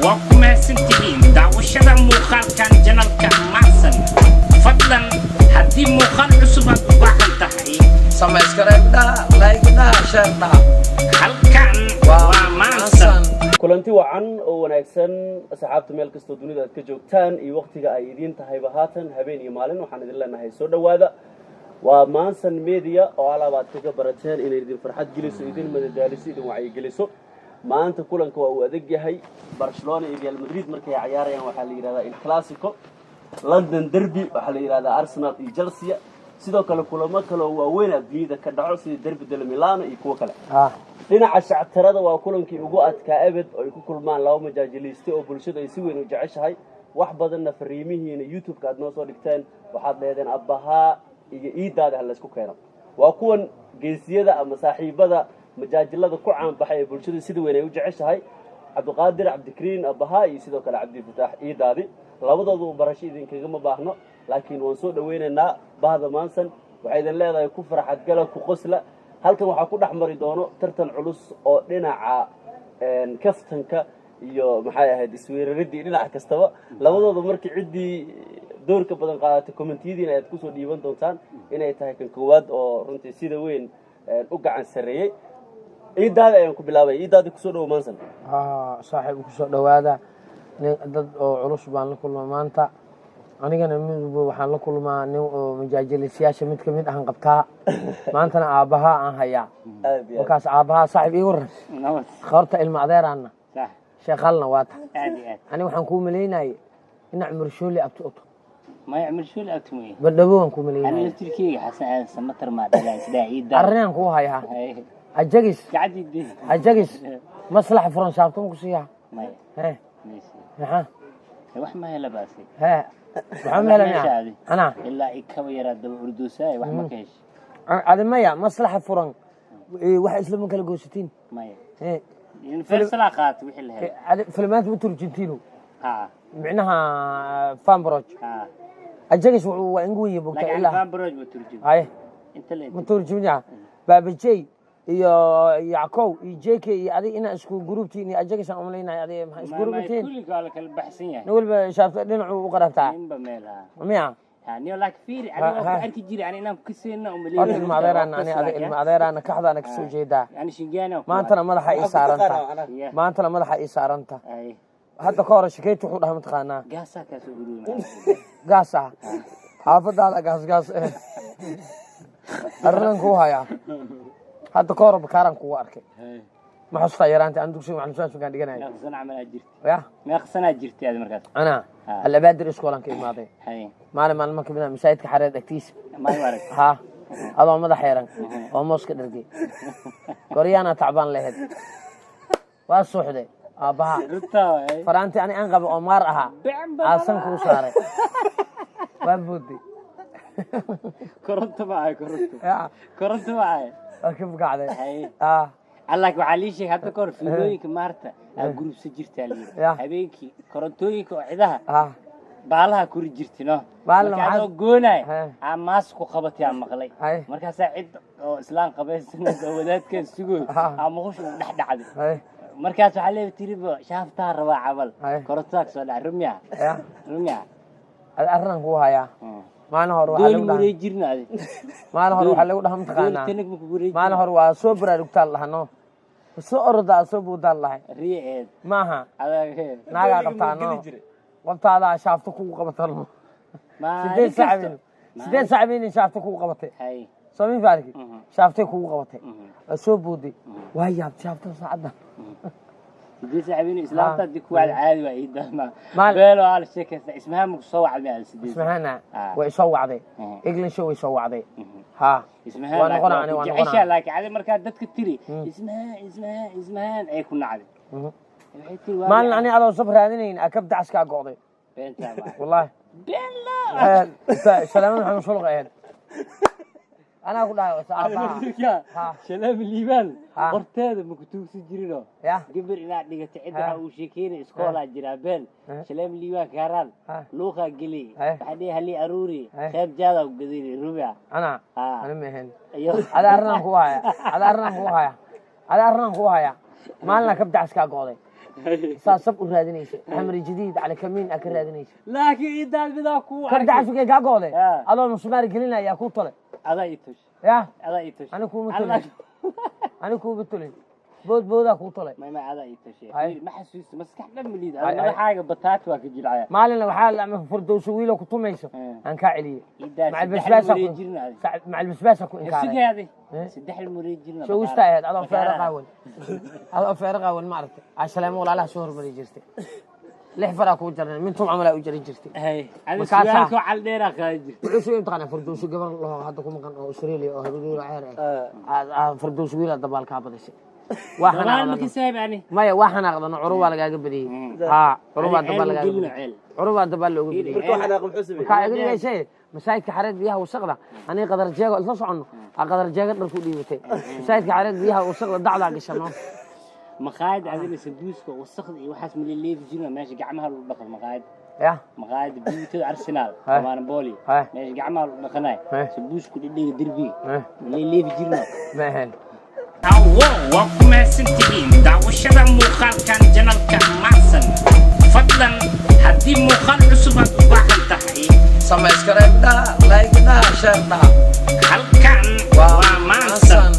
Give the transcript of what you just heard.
Waa ku mahadsantihiin daawashada muuqaalkan channelka Maansan. Fadlan haddii muuqaal cusub aad u baahan tahay, subscribe dhaha, like dhaha, share dhaha. Halkan waa Maansan. Kulanti wacan oo wanaagsan, asxaabta, meel kastoo dunida aad ka joogtaan iyo waktiga ay idiin tahayba, haatan habeen iyo maalin, waxaan idin leenahay soo dhowaada. Waa Maansan Media oo alaab aad kaga barateen inay idin farxad geliso, idin madadaaliso, idin wacyigeliso. Maanta kulanka waa uu adag yahay. Barcelona iyo Real Madrid markay cayaarayaan waxaa la yidhahdaa Il Clasico, London derby waxaa la yidhahdaa Arsenal iyo Chelsea. Sidoo kale kulamo kale oo waaweyn adduunyada ka dhaco, sida Derby de Milano iyo kuwo kale. Dhinaca shactarada waa kulankii ugu adkaa ebed oo ay ku kulmaan laba majaajiliiste oo bulshadu ay si weyn u jeceshahay. Wax badanna fariimihiina YouTube-ka aad noo soo dhigteen, waxaad leedeen Abbahaa iyo Iidaada ha laysku keeno. Waa kuwan geesiyada ama saaxiibada majaajilada ku caanbaxay ee bulshadu sida weyn ay u jeceshahay, Cabdiqaadir Cabdikariin Abbahaa iyo sidoo kale Cabdifataax Iidaadi. Labadoodu barasho idinkagama baahno, laakiin waan soo dhawaynaynaa. Bahda Maansan waxay idin leedahay ku farxadgala, ku qosla. Halkan waxaa ku dhex mari doono tartan culus oo dhinaca kaftanka iyo maxay ahayd isweeraridii dhinac kastaba. Labadooda markii ciddii doorka badan qaadatay, commentiyadiina ayaad kusoo dhiiban doontaan inay tahay kan koowaad oo runtii sida weyn u gacan sarreeyey. Iidaadi ayaan ku bilaabay. Iidaadi, kusoo dhowo Maansan. Saaxiib, kusoo dhowaada. Nin dad oo culus baan la kulmaa maanta. Anigana midba waxaan la kulmaa nin oo majaajilisayaasha mid kamid ahan qabtaa. Maantana aabbahaa aan hayaa. Aad iyo aad. Markaas aabbahaa, saaxiib, ii waran. Nabad. Horta ilma adeeraana Sax. Sheekhalna waa ta. Aad iyo aad. Ani waxaan kuu malaynayay ina Cumar Shooli abti uto. Maya, Cumar Shooli abti mooye. Badhabo waan kuu Ani malaynayay. laftirkeyga Xasan Aadan Samatar maa dhalaa isdhaa Ciidda. Arrinaan kuu hayaa, ajagis. Gacadii. Ajagis maslaxa furan saabto ma ku siiyaa? Maya. He? Maysi. Maxaa? Wax ma hela baase. He, maxaa ma hela miya anaa? Ilaa i kaba yaraa daba urduusaay, wax ma ka heshay? Adi maya, maslaxa furan wax islama kala goosatiin. Maya. He? Universalaa qaata wixii la helay. Adi filmaanta ma turjintiinu? Ha. Micnaha fanbroj. Ha. Ajagis wuxuu waa ingu weyn bogta. Laakiin ilaa fanbroj ma turjum. Haye. Inta la Ma turjumaya Baabajey iyo Yackow iyo JK iyo adig inaa isku gruubtiin iyo ajagis aan umalaynaya. Adiga maxaa isku gruubtiin? Kulliga waa la kala baxsan yahay. Nin waliba shaafta dhinacuu u qarabtaa. Ninba meel ha. Miya? Ha, niyo, laakiin fiiri, aniga waa ku arki jiray ani inaan kaseenna umaleynaya. Horta ilma adeeraana ani adig ilma adeeraana kaxdaana kasoo jeedaa. Yani shingaana. Maantana madaxa ii saaranta. Yeah. Maantana madaxa ii saaranta. Ay. Hadda ka hore shakeyti wuxuu dhahay, mataqaanaa? Gaasaa kaa soo ururiyay. Gaas ah xaafadaada, gaas gaas eh arrinan kuu hayaa. Hadda ka hore bakaaran kugu arkay, ma xustaa yaraanta aan dugsiga macalin suaan dhiganaya? Meeqa sana camal aad jirtay? Ya. Meeqa sanaa jirtay aad markaas? Anaa Alabaadir iskoolan ka imaaday. Maalin maalmo kamid ah masaajidka Xareed agtiisa. Maalin arag. Ha, adoo madax xeeran oo mooska dhargay, goryaana tacbaan lahayd, waa suuxday aabbaha. Runtaa waay. Faraanti ani aan qaba oo maar ahaa aasan kuu saaray, waa booday. Koronto ma ahay, koronto. Ya. Koronto ma ahay. Waa ka bukacday. Allah, waxaa lii sheegay hadda kahor fiilooyinka maarta aa gurubsa jirtaa la yidhi. Ya. Habeenkii korontooyinka oo cidaha ah baalaha kori jirti no. Baalna marka adoo goonaay aa maas ku qabatay aa maqlay. Markaasaa cid oo islaan qabaysanaysa oo wadaadkan sugoy aa muqusha ugu dhex dhacday. Markaas waxaa leeyahay tiriba shaaftaa rabaa cabal. Korontodaa kasoo dhacay, rumiya. Ya. Rumiya. Arrinaan kuu hayaa. Maalin hore waxaa Dooli lagu dhahaa wareejirna adi. Maalin hore waxaa lagu dhahaa, Dooli mataqaanaa? Tanag ma kugu wareejirna. Maalin hore waa soo baraarugtaan lahano, soo orodaa, soo buudaan lahay. Riiceed. Maaha. Adag. Naagaa qabtaa no, qoftaadaa shaafto kugu qabatan. 8 saac habeen, 8 saac habeen shaafto kugu qabatay. Soo min faarki shaaftay kugu qabatay, waa soo booday, waa yaabtay shaaftada saacadda. 8 saac habeen islaamta haddii kuwaad caadi waa ii dama. Maal- Beelo aa la sheekaysta, Ismahaan maku soo wacday aad 8? Ismahana. Ah. Way isoo wacday. England show way soo wacday ha. Ismahaan. Waa noqonaa ani, waa jeceshaa noqonaa. Laakiin adi markaa dadka tiri Ismahaan, Ismahaan, Ismahaan ay ku nacday. Waxay tiri waa Maalin ani adoo sab raadinayn akab dacaskaa go'day. Beentaa baa. Wallahi. Been laa. Salaamad Maxamed Shulq ahayd anaa ku dhahay aabaha. Ha. Shalaam Liibaan. Ha. Horteeda ma ku tuugsan jirinoo? Ya. Gabar inaad dhigatay cid Ha. waxaa uu sheekeynay iskoolaa jiraa been. Ha. Shalaam Liibaan kaaraan Ha. luuqaa geliyey. Ha. Waxaa dhihi halii aruuri. Ha. Qeyb jaadaa ku gadinay rubica. Anaa? Ha. Ani ma ahayn. Iyo Ada arrinaan kuu haya, ada arrinaan kuu haya, ada arrinaan kuu haya. Maalina kab dacaskaa go'day. Saa sab u raadinaysa, xamri jadiid cala kamiin aa ka raadinaysa. Laakiin idaad midaa ku Kan dacasugee kaa go'day. Ah. Adoo musmaari gelinaya kuu tolay. Adaa ii tush. Ya. Adaa ii tush. Ani kuuma tolin, ani kuuma tolin, bood boodaa kuu tolay. May adaa ii tushay. Hay. Ma xasuusto, maskax dhan ma liid. Hay, hay. Madaxaaga bataati waa ka jilcaya. Maalina waxaa ama Furdowso wiilo ku tumayso aan kaa celiyey. Idaad macal saddex basbaasa ku mureejirna adi. Macal basbaasa ku inkaaray. Sugaadi. Eh? Saddex mureejirna. Showista ahayd adoo feero qaawan, adoo feero qaawan, ma aragtay ashaleemo walaalaha soo hormari jirtay, 6 faraa kuu jarnay, mintum camalaa u jari jirtay. Hay adi. Markaasaa- Surwaalka cal dheeraa qaadi jirtay. Wuxuu soo imtixaanay Furdowso gabar laho hadda ku maqan oo Australia oo habaduura ceer ah. Furdowso wiilaa dabaal kaa badisay, waa Dabaal xanaaqdano. markii saaxiib ani. Maya, waa xanaaqdano, curubaa lagaaga badiyey, haa, curubaa Ani dabaal ceel lagaaga gelina badiyey. ceel. Curubaa dabaal looga badiyey. Marka waxaa muxuu sameeyey? Markaa iga dhigaysay masaajidka xareed biyaha wasaqda, aniga Qadar Jeego isla soconno, aa Qadar Jeego dharku dhiibatay masaajidka xareed biyaha wasaqda dacdaa gashano. Maqaayad adina sambuuska wasaqda iyo waxaas ma leefi jirna, meesha gacmaha lagu dhaqo maqaayad. Ya. Maqaayada biyuutada Arsenal. Hay. Amaanboli. Hay. Meesha gacmaha lagu dhaqanayo. Hay. Sambuusku dhidhiga derbiga. Hay. Ma leefi jirna. Ma ahayn. Awo, waa ku mahadsantihiin daawashada muuqaalkan channelka Maansan. Fadlan haddii muuqaal cusub aad u baahan tahay, subscribe dhaha, like dhaha, share dhaha. Halkan waa Maansan.